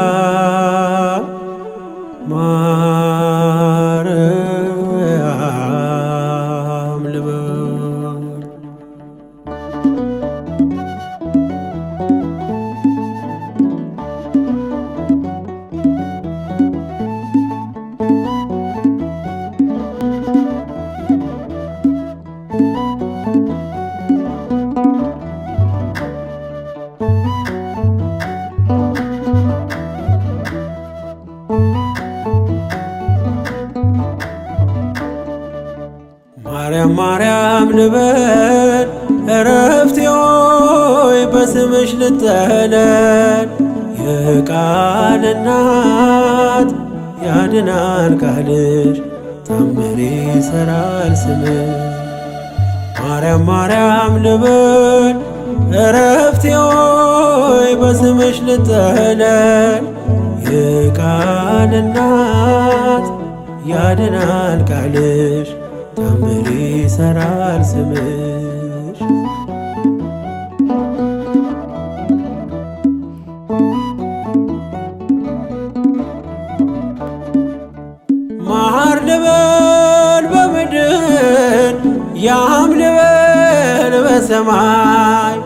ማርያም ማርያም ልበል። ማርያም ማርያም ልበል እረፍቴ ሆይ በስምሽ ልጠለል። የቃል እናት ያድናል ቃልሽ ታምር ይሠራል ስምሽ። ማርያም ማርያም ልበል እረፍቴ ሆይ በስምሽ ልጠለል። የቃል እናት ያድናል ቃልሽ ታምር ይሠራል ስምሽ። ማር ልበል በምድር ያም ልበል በሰማይ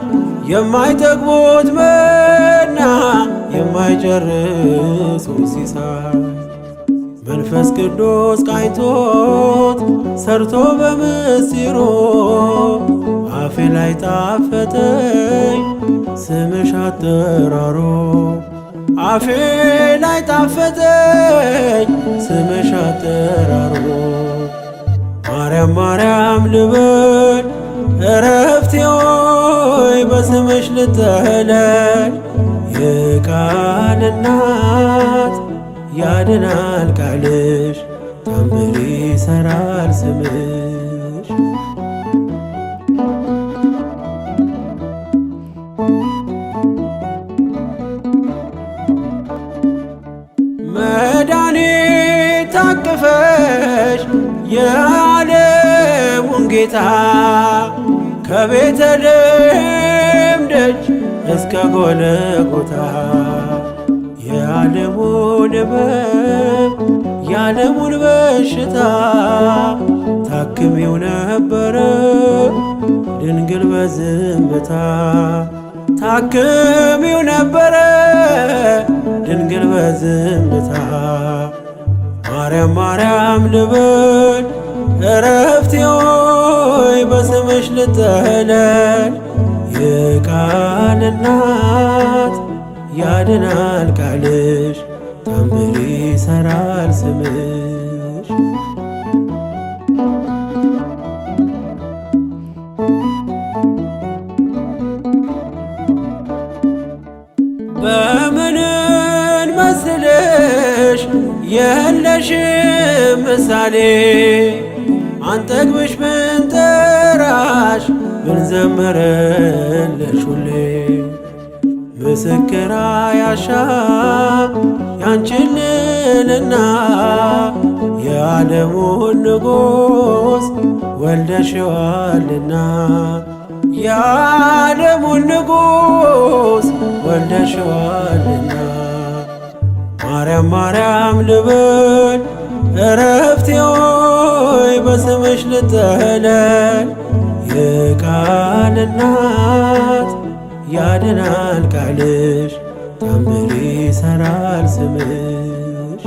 የማይጠግቡት መና የማይጨርሱት ሲሳይ መንፈስ ቅዱስ ቃኝቶት ሰርቶ በምስጢሩ አፌ ላይ ጣፈጠኝ ስምሽ አጠራሩ አፌ ላይ ጣፈጠኝ ስምሽ አጠራሩ። ማርያም ማርያም ልበል እረፍቴ ሆይ በስምሽ ልጠለል። የቃል እናት ያድናል ቃልሽ ታምር ይሠራል ስምሽ። መድኃኒት ታቅፈሽ የዓለሙን ጌታ ከቤተልሔም ደጅ እስከ ጎልጎታ የዓለሙን ሕመም የዓለሙን በሽታ ታክሚው ነበረ ድንግል በዝምታ ታክሚው ነበረ ድንግል በዝምታ። ማርያም ማርያም ልበል እረፍቴ ሆይ በስምሽ ልጠለል። የቃል እናት ያድናል ቃልሽ ታምር ይሠራል ስምሽ። በምንን መስልሽ የለሽም ምሳሌ አንጠግብሽ ብንጠራሽ ብንዘምርልሽ ሁሌ ምስክር አያሻም ያንቺን ልዕልና የዓለሙን ንጉሥ ወልደሽዋልና የዓለሙን ንጉሥ ወልደሽዋልና። ማርያም ማርያም ልበል እረፍቴ ሆይ በስምሽ ልጠለል። የቃል እናት ያድናል ቃልሽ ታምር ይሠራል ስምሽ።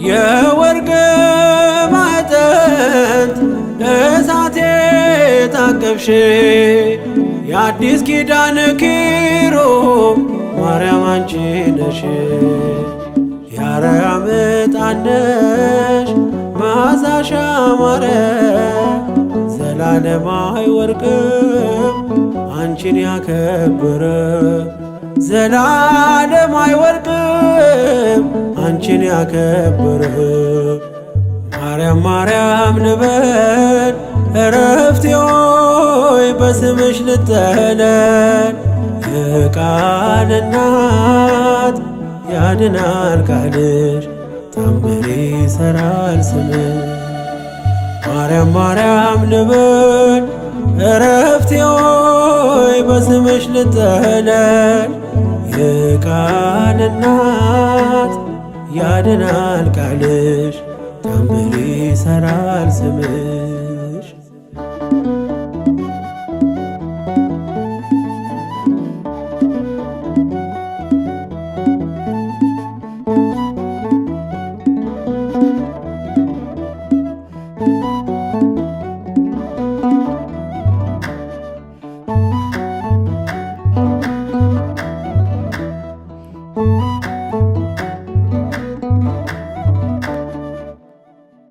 የወርቅ ማዕጠንት እሳቴ ታቀብሽ የአዲስ ኪዳን ኪሩብ ማርያም አንቺ ነሽ። የአርያም ዕጣን ነሽ መዓዛሽ ያማረ ዘላለም አይወርቅም አንቺን ያከበረ ዘላለም አይወርቅም አንቺን ያከበረ። ማርያም ማርያም ልበል እረፍቴ ሆይ በስምሽ ልጠለል። የቃል እናት ያድናል ቃልሽ ታምር ይሠራል ስምሽ። ማርያም ማርያም ልበል እረፍቴ ሆይ በስምሽ ልጠለል። የቃል እናት ያድናል ቃልሽ ታምር ይሠራል ስምሽ።